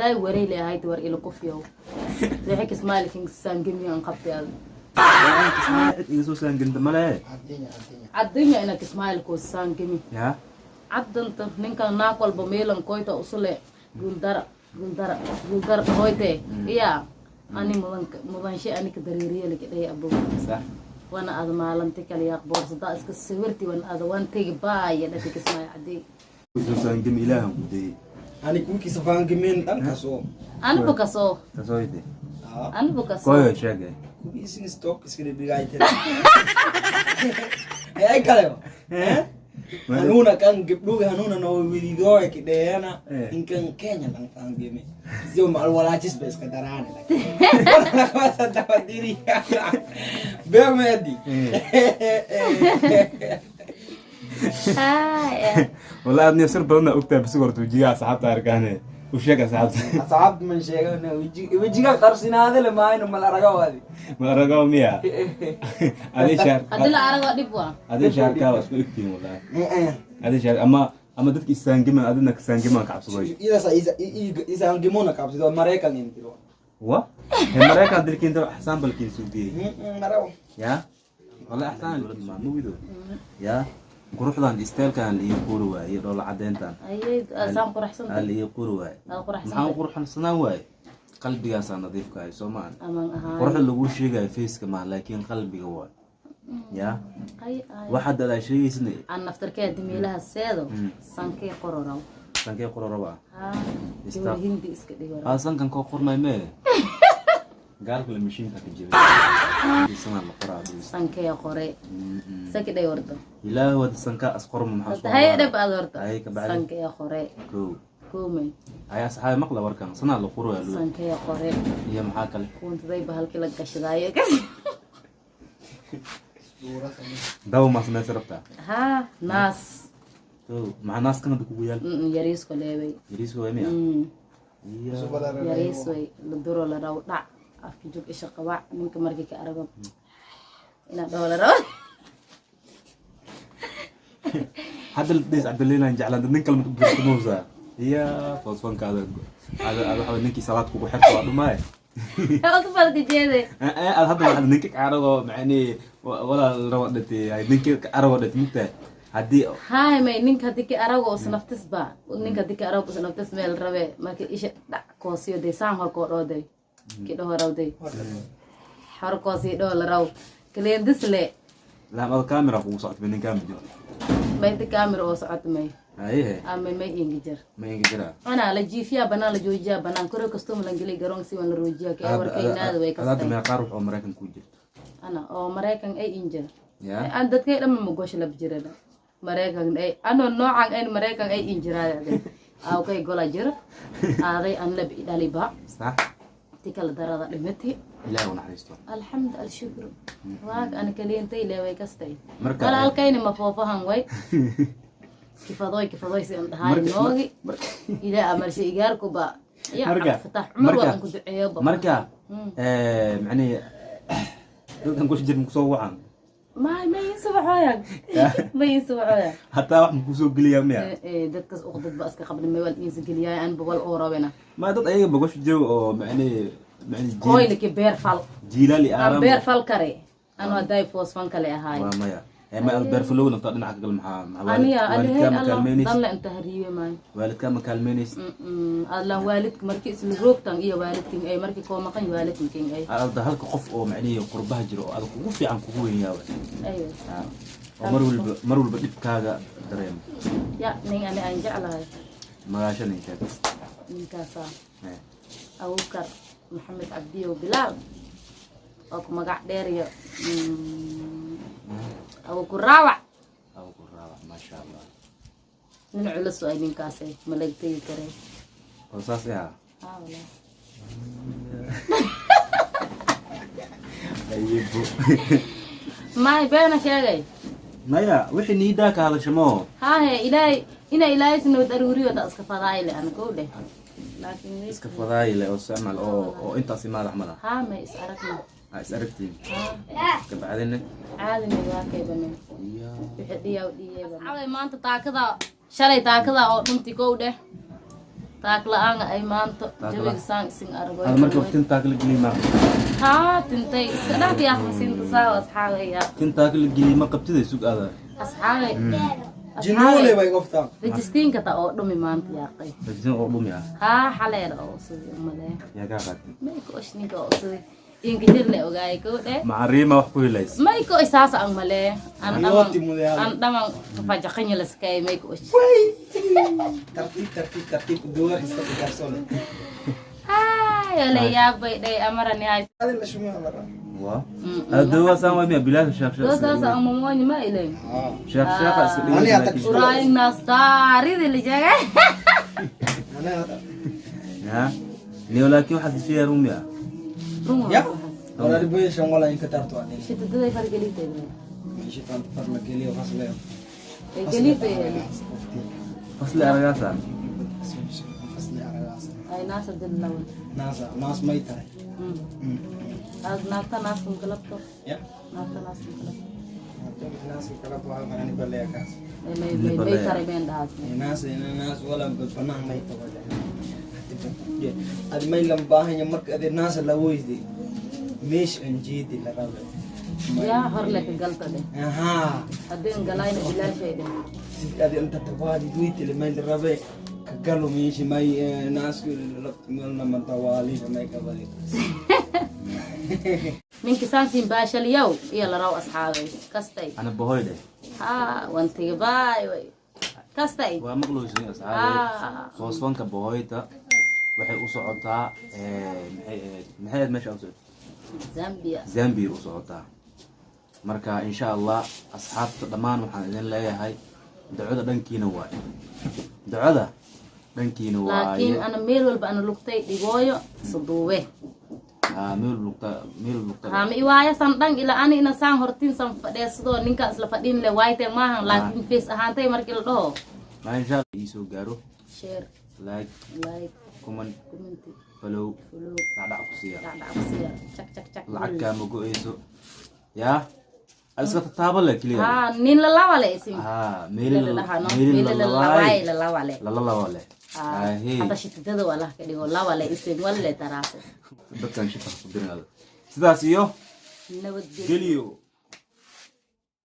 Haddaay wareyle ahayd war ila kufiyow wixii Kismaayo king saangemiyo an qabtay ad. Cid iga soo saanginta male. Cadinya, cadinya. Caddinya ina Kismaayo koo saangemi. Ya. Caddanta ninkan naag walba meelan koyta usule guuldara, guuldara, guuldara hoyte iya ani mudan mudanshe anika dareeriye laka dhahay abow. Sax. Wana aad maalinti kale yaaq boorsadaa iska sawirti wana aad waan tegi baaya dhati Kismaayo cadii. Soo saangemi, ilaahan ku dayay. Ani kuwikiisa faangameen dhankaasoo. Anibu kasoo. Kasooyte. Anibu kasoo. Koyo sheegay. Kuwiisin stock iska dhigayte ay kale hanuna kan gabdhuga hanuna no wididoy kidheena. Inkan Kenya lang faangeme sio mal walaachis ba iska daraane laakiin tabadiri beemedi. Wallahi adniyo sir badanna ogtahay, bas horta wejigaha asxaabta arkaane u sheeg asxaabta. Asxaabta man sheegana, wejiga qarsinaade le maayno mal aragawaadi. Ma aragao miya adi shaar? Haddii la arago dhib waa. Adi shaarkaa waa isku egtihiin wallahi. Adi shaar ama dadka isaangima adina kasaangimaan ka cabsadoy. Idasa isaangemona kaabsido Maraykan intiro. Wa he Maraykan dilkiinta axsaan balkiin suubiyey. Maraw. Ya wallahi axsaan mamugido ya quruxdan isteelkan la ii quri waaye, dhoola cadeyntan. Ayay saan aa quraxsantay. La ii quri waaye. Aad quraxsantay. Maxaan quruxsanaan waaye? Qalbigaasaa nadiifka ahay, soo maa? Aman ahaan. Quruxda laguu sheegayo faceka maaha, laakiin qalbiga waay ya. Ay ay. Waxaad adaa sheegaysna. Aan naftarkeeda meelaha seedo sankee qororow. Sankee qororaba? Haa, gabar hindi iska dhigo. Aa, sankan koo qormay mee gaalka la mashiinka ka jibay sanaa la qoraa dhis. Sankee qore saki dhay warto. Ilaahu wada sanka as qorma maxaa soo hay dhab aad horta. Ay, ka bacdi. Sankee qore. Kow. Koomay. Ay asxaabi, maqla warkan, sanaa la qoraya loo. Sankee qore. Iyo maxaa kale? Kuuntaday bahalkii la gashadaayo. Dawa maa samaysa rabtaa? Haa, naas. Kow, maxaa naaskan hadda kugu yaal? Yariisko leebay. Yariiska waa miya? Iyo Yariis way la duro la raw dhac afki jug isha qabac ninka markii ka arago inaa dhaho la rabo. Hadda la dhays Cabdiliilan jeclaan nin kale mausaa iya foosfanka ada ada ada waxa ninkii salaad kugu xirto waa dhumaaye. Osu falka jeede. Aad hadda waxaad ninka ka arago macnii walaal rabo dhintay, ninka ka arago dhintay mugtahay haddii. Haay, may ninka haddii ka arago usnaftis ba, ninka haddii ka arago usnaftis meel rabe marka isha dhac koosiyo dee saan horkoo dhoodey ki dhaho rawday horkoosii dhaho la raw kaleendisle. Laam ada camera kugu socota ninkaa ma jirto? Maynta kaamira oo socota may. Ayehe. Ama may ingi jar. Ma inga jiraa? Anaa la jiifiyaa banaan, la joojiyaa banaan kore kastoo malangeli garoon si waan la roojiyaa ka warkaynaada way Adaada kastay. Meeqaa ruux oo Maraykan ku jirto? Ana oo Maraykan ay injir. Ya. Aan dadkay dhamma ma gosha lab jirana Maraykan ay anoo noocan ayn Maraykan ay injiraade awkay gola jir aaday an lab idhaliba. Sax. Ti kala darada dhimati. Ilaahi u naxariisto. Alxamdu alshukru waag ana kaliintay leeway kastay. Walaalkayna ma foofahan way kifadoy kifadoy si an dhahay noogi ilaa amarshe igaarkuba ya. Cabdifatax Cumar waa an ku duceeyoba. Marka macnihi dadkan kusha jir makusoo wacan? May insubaxooyan, may insubaxooyan. Hataa wax makusoo geliyaa miya? Dadkas uqdad ba iska qabna may wal insa geliyaay anba wal oo rabena. Ma dad ayaga bagosha jooga oo macnihi Koyliki beer fal. Jiilaali. Aan aaran beer fal kare anu hadday foosfan kale ahaay. Waa maya. Ma albeerfalow nafta dhinaca kagal maxaa aniya waalidkaa ma alihey kaalmeynaysid? Danle inta hariibe maayo. Waalidkaa ma kaalmeynaysid? Adlan waalidka markii isla roogtan iyo waalidkin ay markii koo maqan waalidkin ay. Alda halka qof oo macnihi qurbaha jira oo adag kugu fiican kugu weyn yaawa. Ayo. Oo mar walba dhibkaaga dareemo. Ya nin ani aan jeclahay. Magaasha nin sheeg. Ninkaasaa Abuukar Maxamed Cabdiyow Bilaal oo ku magac dheer iyo Abukur Raawac. Abu ku raabac, maasha Allah. Nin culus ay ninkaasay ma laga tegi karee. Oo saas ah. Haa walaahi. Ayibo. Maay beena sheegay. Maya, wixii niidaa ka hadasha moo. Haahe, ilaahay ina ilaahay sinawad aruuriyo da iska fadaayile ana kow dheh laakiin Iska fadaayile oo isticmaal oo intaas imaada camal ah. Haa, may is aragna. Aa is aragtiin. Haa. Kabacdina. Caadi may waa kaybane. Iya. Wixii dhiyaa dhiyeyba maanta taakada shalay taakada oo dhunti kow dheh. Taak la'aan ay maanto. Taak Jawiga la'aan. Saan isin argo. Hada marka tintaa kala geliy ma Haa, tintay iska dhaaf yaa xasinta saa asxaabay yaa. Tintaa kala geliy ma qabtiday sug aada. Asxaabay. Jinuule bay qoftaan. Rejistiinka ta oo dhumi maanta yaaqay. Rajin oo dhumi ah. Haa, xaleer oo sidii umalee. Yaa kaa qaatay? May ko ninka oo sidii inka jirle ogaay ko dhe. Macariima wax ku helays. May ko isaas ang male. An Yooti dhaman mudayaal. An dhaman fajaqanyalaskay may ko. Tartiib tartiib tartiib duwa iska garsole. Hay, wala yaabay dhay amarani hay. Adin la shumaa la raa. Waa hada waa saan waa miya bilaash shaaq shaaq. Doosaas ang mamooni ma ilayn. Ah. Shaaq shaaqa iska Ani dhigay. hata Laakiin- Uraaying nastaaridi lijagay. Ana hada. Ya niyo, laakiin waxaad isheeyaa rumi ah. Run Ya. waa waxaas. Wala ribo shan wala in ka tarto adin. Shitadaday fargelitay. Meesha tan far la geliyo fasle. Ay gelitay. Fasli aragaasa. Fasle aragaas. Ay naasa dillawan. Naasa naas may tahay. Aad naagta naaskum kalabto. Ya. Naagta naaskum kalabto. Naas kala baa ani balaya kaas. Ay may may may taray meen dhahaas. Naas naas wala banaan may tahay. Adi may lambaahanya marka adi naas la weydi. Meesh anjeedi la rabe. Yaa hor le ka galta dheh. Aha. Haddii galayna bilaashay dheh. Adi inta tawaadi duitile may la rabe. Ka galo meeshi may naasku melna mantawaali may kabali. Ninki saansin baashaliyow iyo la raw asxaabay kastay. Ana bahoy dheh. Haa, wantiga baay way kastay. Waa maqluysin asxaabe. Ah. Foosfanka bahoyta waxay u socotaa maxay ahayd meesha u socotaa? Zambia. Zambia u socotaa. Marka insha Allah asxaabta dhammaan waxaan idin leeyahay ducada dhankiina waaye, ducada dhankiina Laakiin waaye. Ana meel walba ana lugtay dhigooyo saduube. Haa, meel lugta, meel lugta. Haa, ma iwaaya san dhan ila ani ina saan hortiin san fadheesadoo ninka isla fadhiin le waayte maahan, laakiin face ahaantay markii la dhaho. Ma insha Allah ii soo gaaro. Share. Like. Like. Comment. Comment. Follow. Follow. Dhacdhac ku siiya. Dhacdhacsiya cak cak cak. Lacag kaama go-eyso yaa ad iska tataaba le keliya. Haa, nin lalawa le isin. Haa, meeli ladhahano meeli meeli lalawaay. lalawaay lalawa le. Lala laba le. Ahey. Hadda shitidada waa lah ka dhigo lawa le isin walle taraase. Dadkan shita ku dirinaada sidaas iyo nabadgelyo. Geliyo.